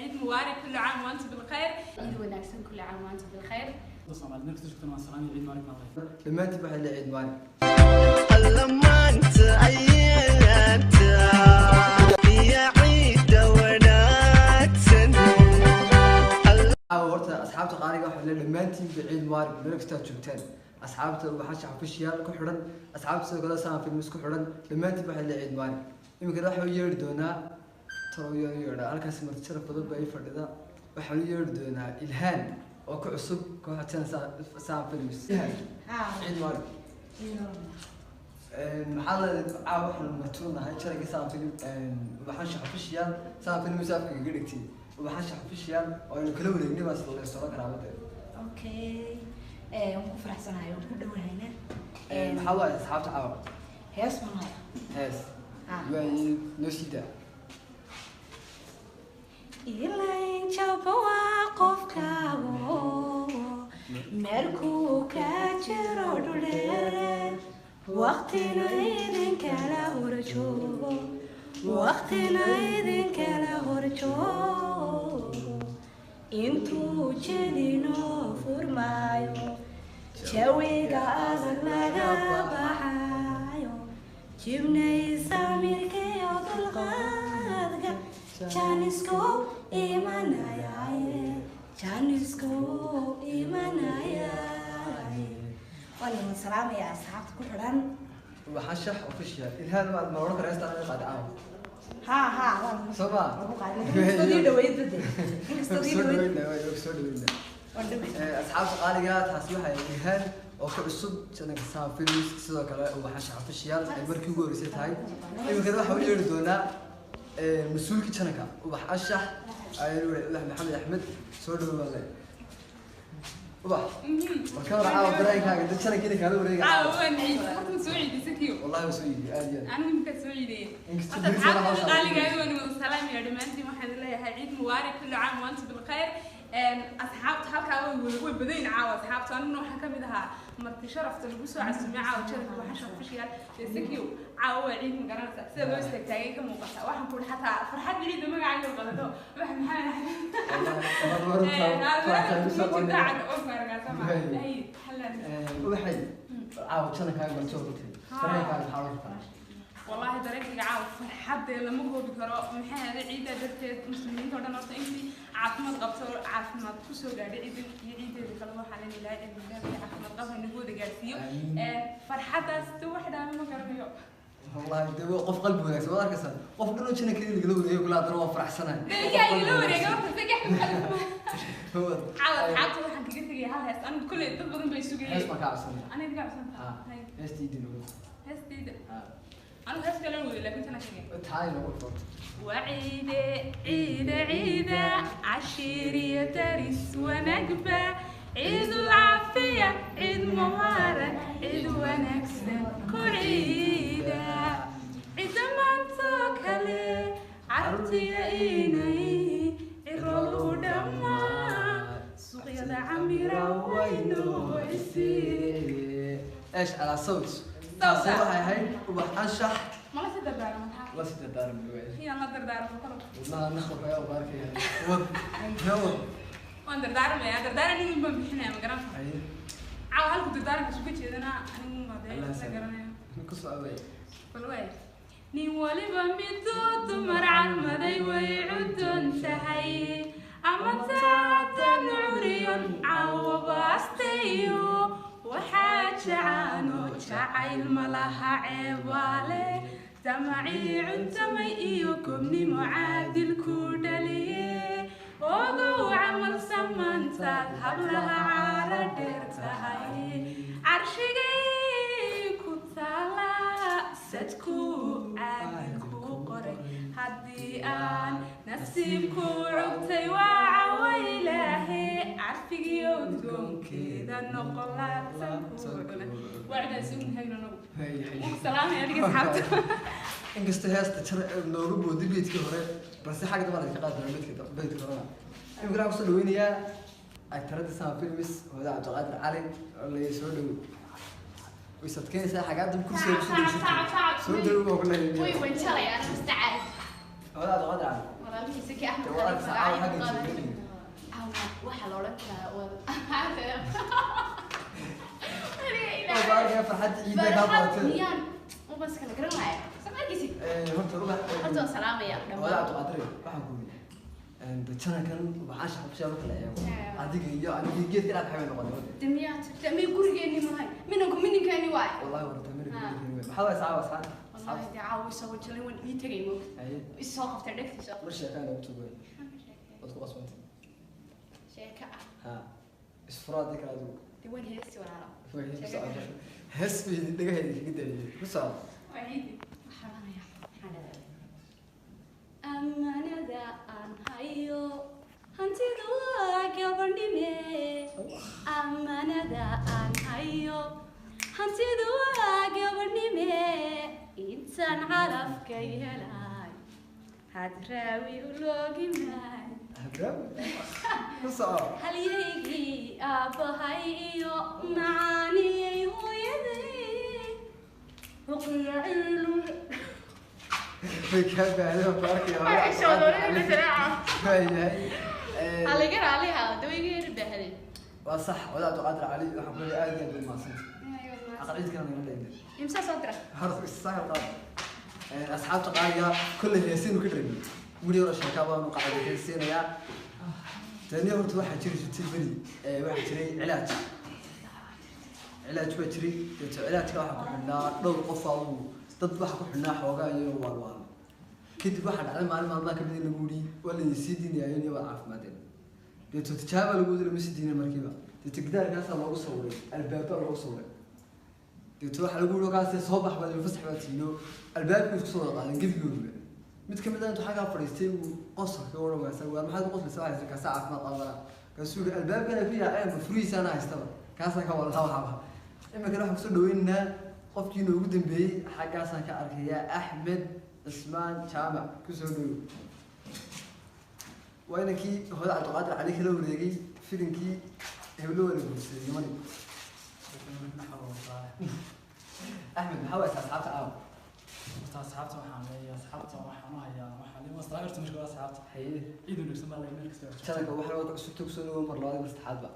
Ciid mubaarak, kullu caam wa antum bilkhayr. Ciid wanaagsan, kullu caam wa antum bilkhayr. Soomaali meel kasta joogtana waan salaamaya, ciid mubaarak baan leeyahay. Dhammaantiin waxay leeyahay ciid mubaarak. Allamaanta ayaanta iyo ciidda wanaagsan. Caawa horta asxaabta qaaliga waxaa leeyahay dhammaantiinba ciid mubaarak meel kasta aad joogtaan. Asxaabta Ubaxanshax Official ku xidhan, asxaabta sidoo kale Sahan Films ku xidhan, dhammaantiin waxay leeyahay ciid mubaarak. Iminkana waxaa u yeedhi doonaa, talow yaan u yeedhaa? Halkaas marti sharaf badan baa ii fadhida. Waxaan u yeedhi doonaa Ilhaan oo ku cusub kooxda Sahan Films. Ilhaan, ciid mubaarak. Maxaa la caawa waxaan martuunahay channelkii Sahan Film, Ubaxanshax Official. Sahan Films afka kaga dhigtay Ubaxanshax Official oo aynu kala wareegnay baa sida la socon karaa badda. Okay, waan ku faraxsanahay, waan ku dhowahayna. Maxaa waaye asxaabta caawa? Hees baan hayaa. Hees? Ah. Waaye, noo sii daa. Ilayn jaba waa qofkaago meelkuu ka jiro dhuleere, waqtina idinkala horjoogo, waqtina idinkala horjoogo, intuu jedinoo furmaayo, jawiga adag laga baxayo, jibnay samirkayo dulqaadka, jaanisku imanayaaye, jaanisku imanayaaye. Waan idin salaamayaa asxaabta ku xidhan Ubaxanshax Official. Ilhaan, ma odhan kara heestaan inaga qaada caawa? Ha, waan Soo ma? Lagu qaaday, laakiin inkastoo ii dhaweyd bade, inkastoo ii Soo dhaweyd. dhaweynaa, waa soo dhaweynaa. Waan dhaweyd. Asxaabta qaaliga, taasi waxay Ilhaan oo ku cusub channelka Sahan Films, sidoo kale Ubaxanshax Official ay markii ugu horreysay tahay. Iminkana waxaa u yeedhi doonaa mas-uulka channelka Ubax Anshax ayuu Ubax Maxamed Axmed. Soo dhawo baan leeyahay. Ubax, marka hore caawa dareenkaaga dad channelkiina kaala wareega. Caawa waan ciid, horta ma soo ciidisay kiyo? Wallahi waa soo iibiyey, aad iyo aad. Anigu imika soo ciidiyey. Inkastoo horta beri soo asxaabta hawsha qaaliga waan wada salaamaya dhammaantiin. Waxaan leeyahay ciid mubaarak, kullu caam wa antum bilkhayr. Asxaabta halkaa way badan caawa asxaabta. Aniguna waxaan ka mid ahaa marti sharafta lagu soo casumay caawa channelka Ubaxanshax Official. Sakiyo, caawa waa ciid, ma garanaysaa sida loo istaagtaagay ka muuqata. Waxaan ku xataa farxad ciidda magacayga qadato Ubax Maxamed Axmed. Ubaxay, caawa channelkaaga baan soo rutay, dareenkaaga maxaa oran kartaa? Wallahi dareenkayga caawa farxadee lama koobi karo. Maxay ahayd ciidda darteed muslimiinta oo dhan horta intii caafimaad qabto, caafimaad kusoo gaadhay ciidan iyo ciideeda kale, waxaa leen Ilaahay cilmi dheer iyo caafimaad qab ha nagu wada gaadhsiiyo. Amiin. Farxaddaas de wax dhaama ma garanayo. Wallahi de waa qof qalbi wanaagsan, waad arkaysaa qof dhan oo channelkeeda lagala wareeyo kula, haddana waa faraxsanahay. Yaa igala wareega horta sagax caawa. Asxaabta waxaan kaga tegaya hal hees. Anigu kolley dad badan bay sugayeen. Hees baan kaa codsanaya. Aniga iga codsan? Ha, heestiidii nagu. Heestayda anigu hees kale wada, laakiin tana kagay. Taay nagu furto. وعيدة عيدة عيدة، عشيرية درس ونكبة، عيد العافية، عيد مبارك، عيد ونكسة كعيدة، عيد ما انتوكلي عرفتي إيني عرولو دما سوقيا عميرة وينو عسير. ايش على صوت taasi waxay ahayd Ubax Anshax. ما لا تدبر ما La si dardaaran wey. هي الله دردار فكرة. Wadnaha naqab ayaa u baarkaya, wad nawad. Waan dardaarmaya, dardaaran nin baan bixinaya, ma garanaysaa? Haye. Caawa halku dardaaranka isuga jeedanaa anigu ma dee Allah la sahlo. garanayo. Ku socday. Bal waay, nin waliba miduu dumar calmaday way cudon tahay, ama taatan curiyon cawabaastayo, waxaa jacaano jacayl malaha ceebaale, damacii cuntamay iyo gobnimo caadil ku dhaliye, ogow camal samaantaad hablaha caara dheer tahay, carshigay ku taala sadku caadil ku qoray, haddii aan nasiibku cugtay waa cawa ilaahe, carfigiyo udgoonkeeda noqon laabtan ku cuna wacdaas ugnahayno nagu salaamay adiga asxaabta. Inkastoo heesta jar nooga boodi beydkii hore, balse xagga dambe ka qaadi doona beydka beydka horena. Imika waxaan kusoo dhaweynayaa aktaradda Sama Films, Hooda Cabdiqaadir Cali oo la soo dhawow. Way sadkeynaysaa xaggaa dambe kursiga kusoo dhaweysan. Soo dhawow baa ku way leeyahay. wanjalaya mustacad. Hooda Cabdiqaadir Cali. Walaalkii Saki Axmed Dee waa Khaliif aragtaa, magacay caawa ku xagga qaadan. joogay. Caawa waxaa la odhan karaa waa Waa baarkaya farxadda ciidda kaa farxad qabatay. miyaan ubas kala garan laaya soo ma arkaysid? Horta ubax Horta waan salaamaya wada dhammaan. Cabdiqaadir, waxaan ku yidhi janankan ubaxaasha xabshiya marka la eego, adiga iyo anigii geedka inaad xabay noqonay. De miyaa jirta miy gurigeenni mahay minanku mininkeeni waay. Wallahi warta minig. Ha. Maxaa waay saxaab asxaabta? Wallahi dee caawa isoo wajalay, waan ii tegay moogta. Haye. Isoo qabtay dhegtiisa. Mar sheekaa noogu tugay, waad ku qasbantay. Sheeka ah? Ha, isfuro haddii kale adigu. Dee waan heesti walaalo. Hees bay idin dhagaheeda kaga daayay, ku soco. Waa ciidi. Waxaan odhanayaa, maxaan leedahay, ammaanada aan hayo hantidu waa gabadhnime, ammaanada aan hayo hantidu waa gabadhnime, intaan calafkay helay hadraawi u loogi maay. Habraawi, ku soco. Halyaygii aabbahay iyo macaaniyay hooyaday ruqya ciilu. Way kaa baahday, waan ku arkaya. Waayahay. Halaga raaliha dawayga yar baahday. Waa sax, wada Cabdiqaadir Cali, waxaan ku leeyahay aad iyo aad u mahadsantay. Aqal ciid kalena nagala dhigay. Imsaa soo dira. Horta isaga qaad. Asxaabta qaaliga, kolley heesiinu ka dhargay, weli hore sheekaa baanu qacday heesiinayaa. Tani horta waxaa jiri jirtay beri, waxaa jiray cilaaj, cilaaj baa jiray. Deeto cilaajka waxaa ku xidhnaa dhowr qof uu dad waxaa ku xidhnaa xoogaa iyo waalwaal. Kadib waxaa dhacday maalin maalmaha kamid in lagu yidhi waa laydin sii diinayaa iyo waad caafimaadeen. Deeto tijaaba lagu wadi, lama sii diinin markiiba. Deeto gidaarkaasaa loogu sawiray, albaaba loogu sawiray. Deeto waxaa lagu yidhi kaas soo bax baad, fasax baad siiyo. Albaabkii isku soo wada qaadeen gebigooduba. Mid kamid ah intuu xaggaa fadhiistay uu qosolka u dhamaysa, waar maxaad ku qoslaysaa? Waxay kaasa caafimaad qabana. Kaasuu yidhi albaabkan ay ku yaaceen ma furihiisaana haystaba, kaasaan ka wada waxaba. Iminkana waxaan kusoo dhaweynaynaa qofkii noogu dambeeyey, xaggaasaan ka arkayaa, Axmed Cismaan Jaamac, kusoo dhowow. Waa inankii hooda Cabdiqaadir Cali kala wareegay filinkii heblo wada guursaday yamani. Axmed, maxaa waysaa asxaabta caawa? Horta asxaabta waxaan leeyahay, asxaabta waxaan u hayaa, waxaan leeyahay wasalaam horta marka hore asxaabta. Haye. Ciid wanaagsan baa leeyahay meel kasta oo joogto. Jananka waxaa wada cusub kusoo dhawow mar labaad, mar saddexaadba.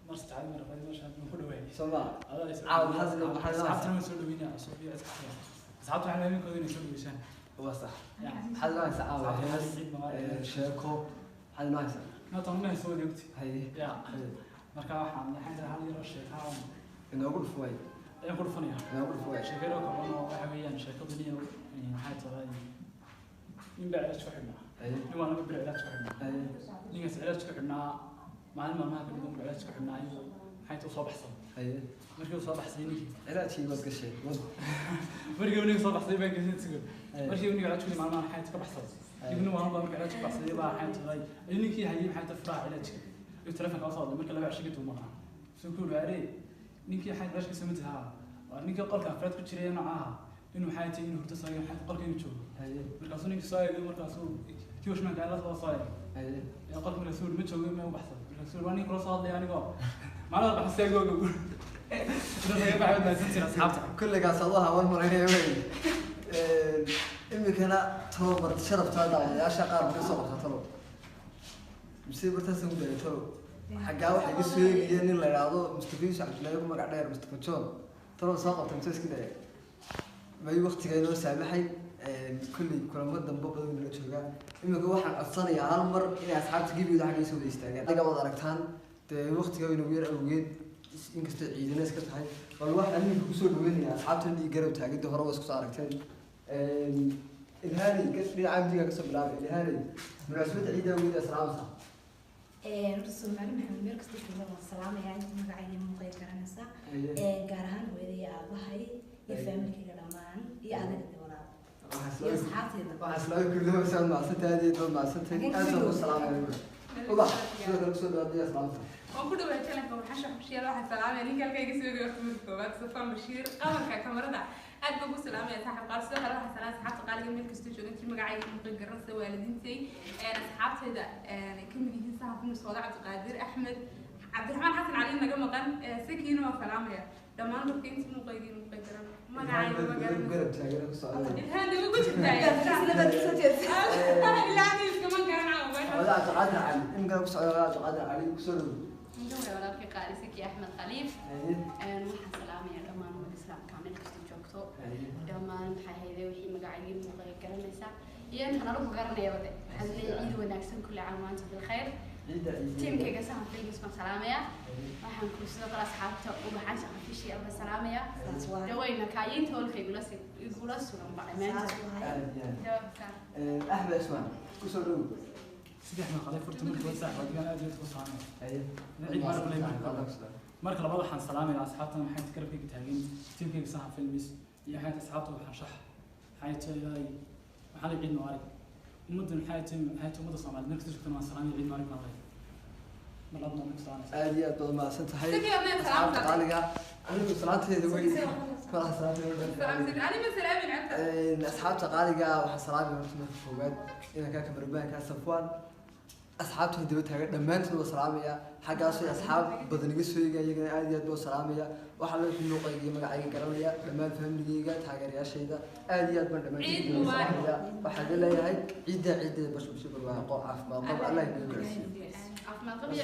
Mar saddexaad, mar labaad, mar shanaad, ku dhawaayay. Soo ma Adaa ay soo caawa dhaweeyay. maxaa Asxaabtana waan soo dhaweynaya cusub iyo cid kasta. Asxaabta waxaan leeyahay ninkooda inay soo dhaweysaan. Waa sax. Ya. Maxaad inoo haysaa caawa? Asxaabta hees ciid mubaarak. Sheeko maxaad inoo haysaa? Nota ma soo wada ogti. Haye. Ya. Haye. Marka waxaan hal yar oo sheeka ah Inoogu dhufo waay. Ayaan ku dhufanayaa. Inoogu dhufo waay. Sheekada kooban oo waxa weeyaan sheekadu niyo maxay tahay, nin baa cilaaj ku xidhnaa. Haye. Nin waa laba bir cilaaj ku xidhnaa. Haye. Ninkaas cilaaj ku xidhnaa maalin maalmaha kamid ah markuu cilaaj ku xidhnaa ayuu maxay tahay soo baxsaday. Haye. Markii uu soo baxsaday ninkii Cilaajkii waad gashay wad. Markii uu ninka soo baxsaday baa gashay sigo. Haye. Markii uu ninka cilaaj ku xidhnaa maalmaha maxay tahay ka baxsaday. Kadibna waa markii cilaaj ku baxsaday baa maxay tahay ayuu ninkii hayay maxay tahay furaha cilaajka. Ayuu telefoonka soo hadlay markii laba cisho kadib uu maqnaa. Soo ku yidhi ninkii waxay cilaajka soo mid ahaa. Waa ninkii qolka afraad ku jiray nooca ahaa. Inuu maxay tahay inuu hurdo soo maxay tahay qolka inuu joogo. Haye. Markaasuu ninkii soo eegay, markaasuu kii washmaanka la soo eegay. Haye. Ee qolka markaasuu yidhi ma joogo, ma u baxsaday. Markaasuu yidhi waa nin kula soo hadlaya anigoo maalin walba baxsay googo. Intaas ayaa baxay mahadsantiin asxaabta. Kulligaas adoo hawan malaynaya wey. Iminkana talo marti sharaftaa daawadayaasha qaar ma ka soo qabtaa talo, mise bartaasaan ku daaya talo? Xaggaa waxaa iga soo eegaya nin la idhaahdo Mustafa Yuusuf Cabdullaahi ku magac dheer Mustafa John. Talo soo qabta mise iska daya? May, waqtiga inoo saamaxay. Kolley kulamo dambe badan nala joogaa. Iminka waxaan codsanayaa hal mar inay asxaabta gebigooda xagga soo wada istaagaan. Adiga waad aragtaan dee waqtiga inagu yar awgeed, inkastoo ciidana iska tahay, bal waxaan iminka kusoo dhaweynayaa asxaabtan iyo garab taagidda hore waa isku soo aragteen. Ilhaaney, dhinaca midiga kasoo bilaabay. Ilhaaney, munaasabadda ciidda awgeed asalaamsa. Horta Soomaali Maxamed meel kasta jooga waan salaamayaa, inta magacayga muuqay garanaysaa, gaar ahaan hooyaday iyo aabahay iyo faamilkayga dhammaan iyo adiga de walaal iyo asxaabteyda. Waxaa islaamay kulli saad macsantay, aad iyo aad baad macsantay, aad baan ku salaamaya. Ubax, sidoo kale kusoo dhawaad iyo asalaamta. Waan ku dhawahay channelka Waxasha Xubshiyaal. Waxaan salaamaya ninka halka iga soo eegay horta marka koowaad, Safaan Bashiir, qabanka kamarada, aad baan ku salaamaya saaxiib qaal. Sidoo kale waxaan salaamaya asxaabta qaaliga meel kastoo jooga, intii magacayga muuqan garanaysa, waalidiintay, asxaabtayda ay ka mid yihiin saxan kumis, Wada Cabdiqaadir, Axmed, Cabdiraxmaan Xasan Cali naga maqan, Sakiina waan salaamaya. Dhammaan dadka inta muuqaygii muuqay garan magacayga ma garanayso. Garab taagan ku socda. Ilhaan daba ku jirtaa. Ilhaan iskama garan caawa. Wada Cabdiqaadir Cali imika ku socda, wada Cabdiqaadir Cali ku soo dhow. Inta waa walaalkay qaali Saki Axmed Khaliif. Haye. Waxaan salaamayaa dhammaan ummadda islaamka meel kasta joogto. Haye. Dhammaan maxay hayday wixii magacaygii muuqay garanaysaa iyo intaan anigu garanayaba de. Waxaan leeyahay ciid wanaagsan, kulli caam wa antum bilkhayr. Ciidda ciidda. Tiimkayga Sahan Films baan salaamayaa. Waxaan ku sidoo kale asxaabta Ubaxan Shaqafishi baan salaamayaa. Saas waay. Dhawayna kaayiinta holka igula igula sugan ba dhammaantood. Saas waay. Aad iyo aad. Jawaabka. Axmed Ismaan ku soo dhow. Saddex ma qalay furta marka waa saaxiib adigaan aad iyo aad ku salaamaya. Haye. Ciid mubaarak leh marka hore. Marka labaad waxaan salaamayaa asxaabtan maxay garabkayga taagan, tiimkayga Sahan Films iyo maxay asxaabta waxaan shax maxay tahay waxaan leeyahay ciid mubaarak. Ummaddan maxay tahay ummadda Soomaaliyeed meel kasta joogtana waan salaamaya, ciid mubaarak baan leeyahay. Mar labaad waan ku salaamaysaa. Aad iyo aad baad mahadsan tahay. Saki adna asxaabta salaamta. qaaliga, anigu salaanteeda wey malaha salaanteeda. Salaamsid ani ma salaamin cabta. Asxaabta qaaliga waxaan salaamaya horta marka koowaad inankaa kamarbaanka Safwaan, asxaabta daba taagan dhammaantood waa salaamaya. Xaggaasoo asxaab badan iga soo eegaya, iyagana aad iyo aad baa salaamaya. Waxaa la wixii muuqayga iyo magacayga garanaya, dhammaan familigayga, taageerayaashayda, aad iyo aad baan dhammaantood Ciid idin mubaarak. salaamaya. Waxaan leeyahay ciidda ciidda bashbasho, barwaaqo, caafimaad qab, Allah idin gaarsiiyo. Caafimaad qab iyo